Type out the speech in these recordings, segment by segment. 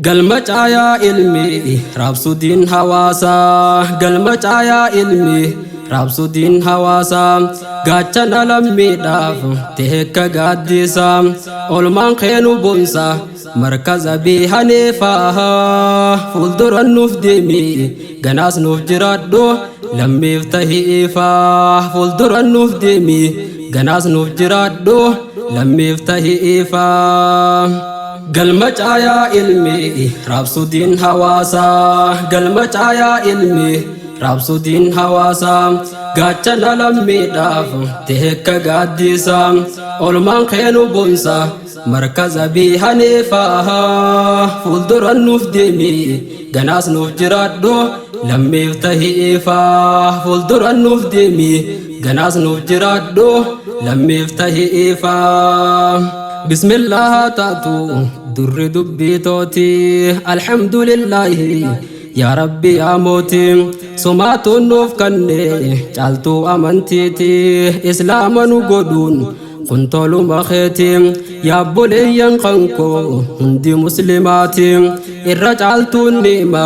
Galma caayaa ilmi raabsuutiin hawaasaa. Galma caayaa ilmi raabsuutiin hawaasaa. Gaachana lammiidhaaf teekka gaaddisaa. Olmaan keenu boonsa markaza bihaneefaa. Fuuldura nuuf deemi ganaas nuuf jiraadhu lammiif tahiifaa. Fuuldura nuuf deemi ganaas nuuf jiraadhu lammiif tahiifaa. Galma caayaa ilmi raabsuutiin hawaasaa. Galma caayaa ilmi raabsuutiin hawaasaa. Gaachana lammiidhaaf teekka gaaddisaa. Olmaan keenu boonsa markaza bihaneefaa. Fuuldura nuuf deemi ganaas nuuf jiraadhu lammiif tahiifaa. Fuuldura nuuf deemi ganaas nuuf jiraadhu lammiif tahiifaa. Bismillah taatu durri dubbii tooti alhamdulillaahi yaa rabbi yaa mooti sumaatuun nuuf kanne caaltuu amantiiti islaama nu godhuun kun toluma keeti yaabboleeyyan kankoo hundi muslimaati irra caaltuun ni'ima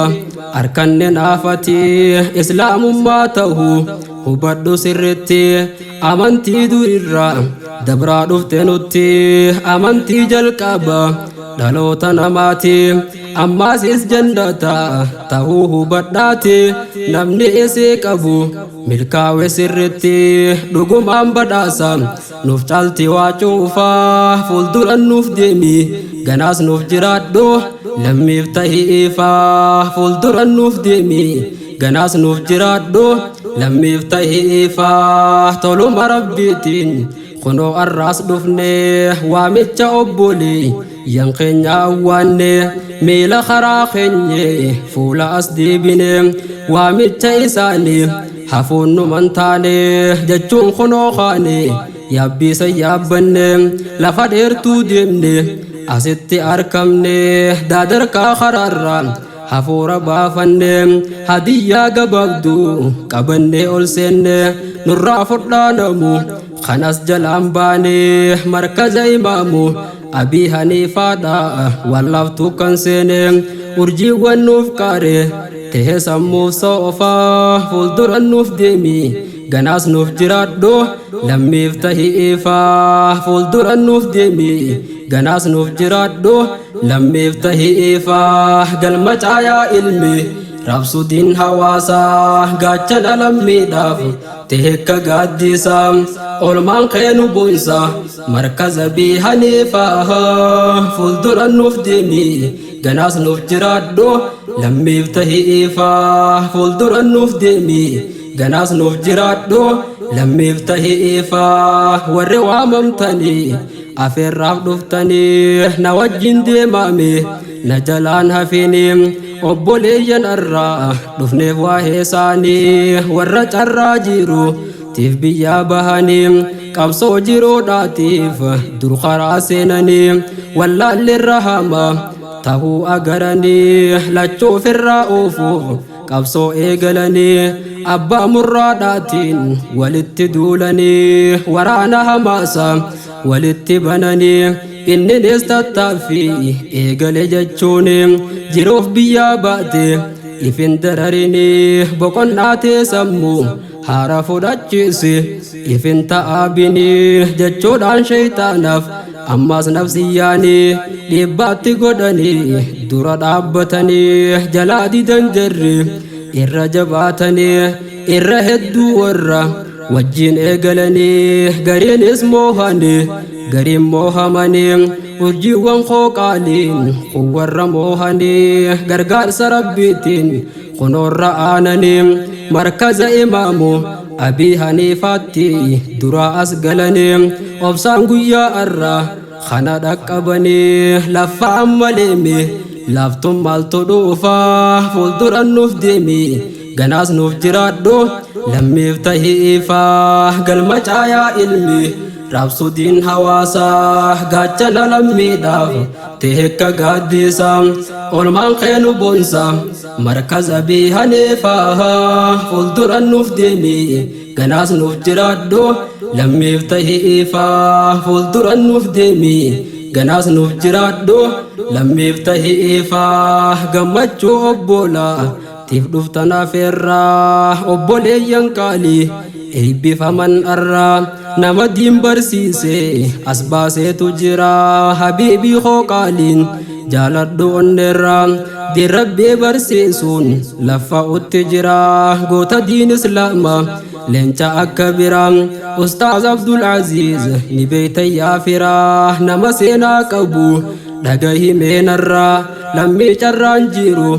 harkanne naafati islaamummaa ta'uu hubadhu sirritti amantii durirraa dabraa dhufte nutti amantii jalqaba dhaloota namaati ammaas is jannata ta'uu hubadhaati namni isii qabu milkaawe sirritti dhugumaan badhaasa nuuf caalti waa cuufaa fuuldura nuuf deemi ganaas nuuf jiraadhu lammiif tahiifaa fuuldura nuuf deemi ganaas nuuf jiraadhu lammiif tahiifaa toluma rabbiitiin kunoo arraas dhufne waamicha obbolii yan keenya awwaanne miila karaa keenye fuula as deebine waamicha isaanii hafuun numan taane jechuun kunoo kaane yaabbiisa yaabbanne lafa dheertuu deemne asitti arkamne daadarkaa karaarraa hafuura baafanne hadiyyaa gabaabduu qabanne ol seenne nurraa fudhaanamu kanas jalaan baane markaza imaamu abii haniifaadha wallaaftuu kan seene urjiiwwan nuuf qaare tehe sammuuf soofaa fuuldura nuuf deemi ganaas nuuf jiraadhu lammiif tahiifaa fuuldura nuuf deemi ganaas nuuf jiraadhu lammiif tahiifaa galma caayaa ilmi raabsuutiin hawaasaa gaachana lammiidhaaf teekka gaaddisaa olmaan keenu boonsa markaza bihaneefaa fuuldura nuuf deemi ganaas nuuf jiraadhu lammiif tahiifaa fuuldura nuuf deemi ganaas nuuf jiraadhu lammiif tahiifaa warri waamamtanii afeerraaf dhuftanii na wajjin deemame na jalaan hafini obboleeyyan arraa dhufneef waa'ee isaanii warra carraa jiru tiif biyyaa bahanii qabsoo jiruudhaatiif dur karaa seenanii wallaalli hama tahuu agaranii lachuufirraa oofuuf qabsoo eegalanii abbaa murraadhaatiin walitti duulanii waraana hamaasa walitti bananii inninis tattaaffii eegale jechuun jiruuf biyyaa baate ifin dararinii boqonnaa tee sammuu haara fudhachiisi ifin ta'aabinii jechuudhaan shayxaanaaf ammas nafsiyyaanii dhiibbaatti godhanii dura dhaabbatanii jalaa didan jarri irra jabaatanii irra hedduu warra wajjin eegalanii gariinis moohanii gariin moohamanii urjiiwwan qooqaaliin kun warra moohanii gargaarsa rabbiitiin kunoorra aananii markaza imaamu abii haniifaatti duraa as galanii obsaan guyyaa arraa kana dhaqqabanii lafa ammaleemi laaftuun maaltu dhuufaa fuuldura nuuf deemi ganaas nuuf jiraadhu lammiif tahiifaa galma caayaa ilmi raabsuutiin hawaasaa gaachana lammiidhaaf teekka gaaddisaa olmaan keenu boonsa markaza bihaneefaa fuuldura nuuf deemi ganaas nuuf jiraadhu lammiif tahiifaa fuuldura nuuf deemi. Ganaas nuuf jiraadhu, lammiif tahi ifaa. Gammachuu obbolaa tiif dhuftan afeerraa, obboleeyyan qaalii eebbifaman arraa. Nama diin barsiise as baaseetu jira, habiibii koo qaaliin jaaladhu onneerraa. Diin Rabbii barsiisuun lafa utti jira, goota diin Islaamaa, leenca akka biraa. Ustaaz Abdul Aziz ni beeytan yaa firaa, nama seenaa qabu dhagahi meenarraa. Lammii carraan jiru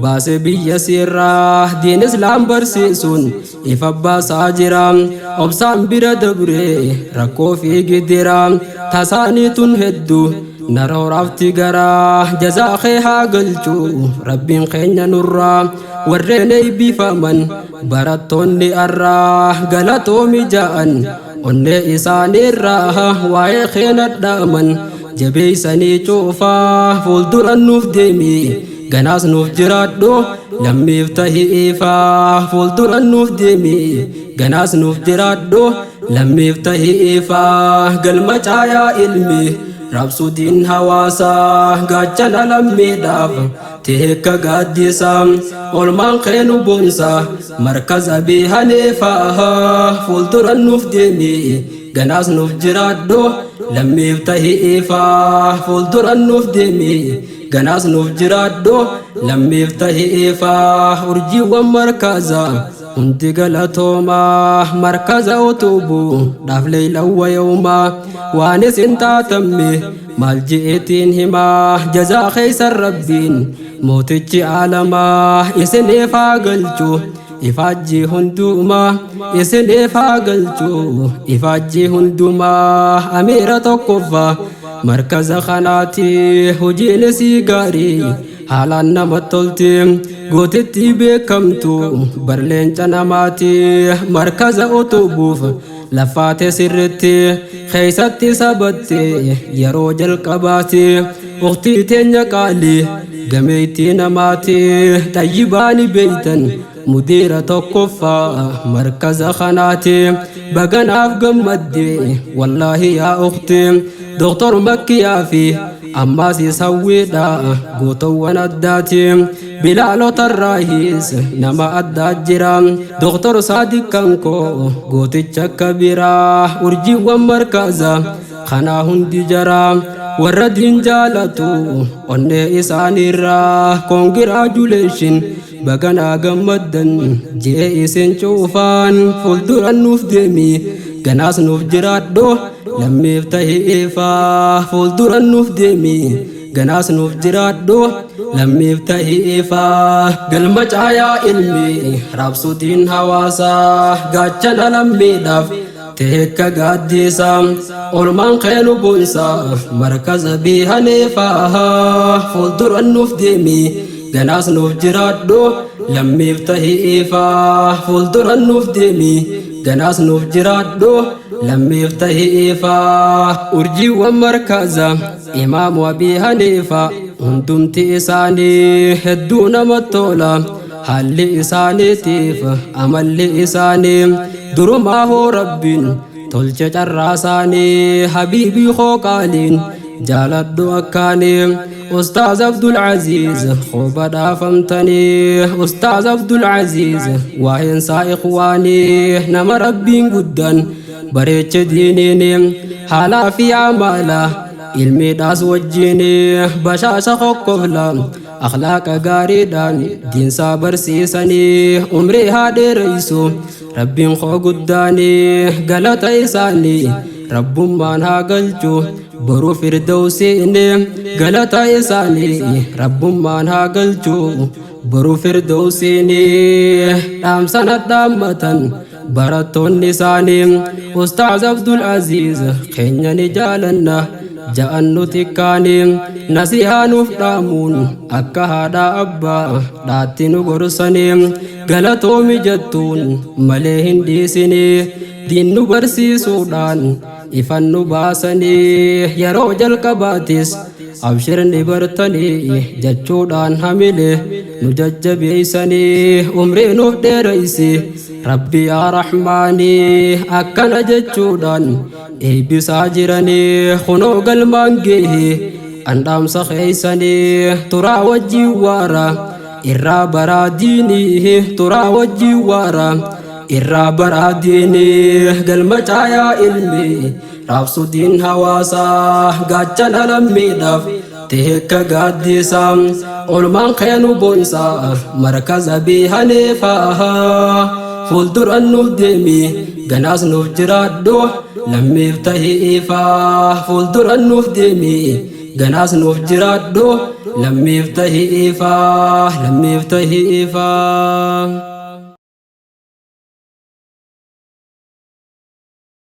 baase biyya sirraa, diin Islaam barsiisuun ifa baasaa jira. Obsaan bira dabre rakkoo fi gidira, tasaanii tun hedduu narooraafti garaa. Jazaa kee haa galchuu Rabbiin keenya nurraa. Warreen eebbifaman barattoonni arraa, galatoomi ja'an onnee isaaniirraa. Waa'ee keena dhaaman jabeeysanii cuufaa. Fuuldura nuuf deemi, ganaas nuuf jiraadhu, lammiif tahi ifaa. Fuuldura nuuf deemi, ganaas nuuf jiraadhu, lammiif tahi ifaa. Galma caayaa ilmi raabsuutiin hawaasaa, gaachana lammiidhaaf teekka gaaddisaa. Olmaan keenu boonsaa markaza Abii Haniifaa. Fuuldura nuuf deemi, ganaas nuuf jiraadhu, lammiif tahi ifaa. Fuuldura nuuf deemi, ganaas nuuf jiraadhu, lammiif tahi ifaa. Urjiiwwan markaza hundi galatoomaa, markaza utubuu dhaaf leeylawwa yoomaa. Waan isin taatamme maal je'eetiin himaa? Jazaa keeysan Rabbiin mootichi aalamaa isiniif haa galchu. Ifaajjii hundumaa isiniif haa galchu, ifaajjii hundumaa. Amiira tokkoffaa markaza kanaati, hojiin isii gaarii haalaan namatti tolti. Gootitti beekamtu barleenca namaati, markaza utubuuf lafaate sirritti keeysatti sabatte yeroo jalqabaati. Uktii teenya qaalii, gameeytii namaati, xayyibaani beeytan, mudiira tokkoffaa markaza kanaati. Baganaaf gammadde wallaahi yaa ukti. Doktor Makkiyaa fi ammaas hawwiidha, gootowwan addaati. Bilaalota irraahiis nama addaa jira, Doktor Saadiq kankoo gooticha kabiraa. Urjiiwwan markaza kanaa hundi jara warra diin jaalatu onnee isaaniirraa. Congratulation, baganaa gammaddan jee isin cuufaan. Fuuldura nuuf deemi, ganaas nuuf jiraadhu, lammiif tahi ifaa. Fuuldura nuuf deemi, ganaas nuuf jiraadhu, lammiif tahi ifaa. Galma caayaa ilmi raabsuutiin hawaasaa, gaachana lammiidhaaf teekka gaaddisaa. Olmaan keenu boonsaa markaza Abii Haniifaa. Fuuldura nuuf deemi, ganaas nuuf jiraadhu, lammiif tahi ifaa. Fuuldura nuuf deemi, ganaas nuuf jiraadhu, lammiif tahi ifaa. Urjiiwwan markaza Imaamu Abii Haniifaa hundumti isaanii hedduu namatti tola. Haalli isaaniitiif amalli isaanii durumaa hoo Rabbiin tolche carraa isaanii. Habiibii koo qaaliin jaaladhu akkaanii, Ustaaz Abdul Aziz kooba dhaafamtanii. Ustaaz Abdul Aziz waa'eensaa ikhwaanii, nama Rabbiin guddaan bareeche diiniini, haalaa fi amala ilmiidhaas wajjiin, bashaasha kokkofla, akhlaaqa gaariidhaan diinsaa barsiisanii. Umrii haa dheereysu Rabbiin koo guddaanii, galata isaanii Rabbummaan haa galchu boru firdawsiini. Galata isaanii Rabbummaan haa galchu boru firdawsiini. Dhaamsana dhaammatan barattoonni isaanii, Ustaaz Abdul Aziz keenya ni jaalanna ja'an nuti kaanii. Nasihaa nuuf dhaamuun akka haadha abbaa dhaatti nu gorsanii, galatoomi jettuun malee hin dhiisinii. Diin nu barsiisuudhaan ifan nu baasanii, yeroo jalqabaatis abshirni bartanii jechuudhaan hamile nu jajjabeeysanii. Umrii nuuf dheereysi Rabbi yaa Rahmaanii, akkana jechuudhaan. Eebbisaa jiranii kunoo galmaan gehe an dhaamsa keeysanii turaa wajjii waara irraa baraa diinii turaa wajjii waara irraa baraa diinii galma caayaa ilmi raabsudiin hawaasaa gaachana lammiidhaaf teekka gaaddisaa olmaan keenu boonsaa markaza bihaneefaa fuulduran nuuf deemi ganaas nuuf jiraadhu lammiif tahii ifaa fuulduran nuuf deemi ganaas nuuf jiraadhu lammiif tahii ifaa lammiif tahii ifaa.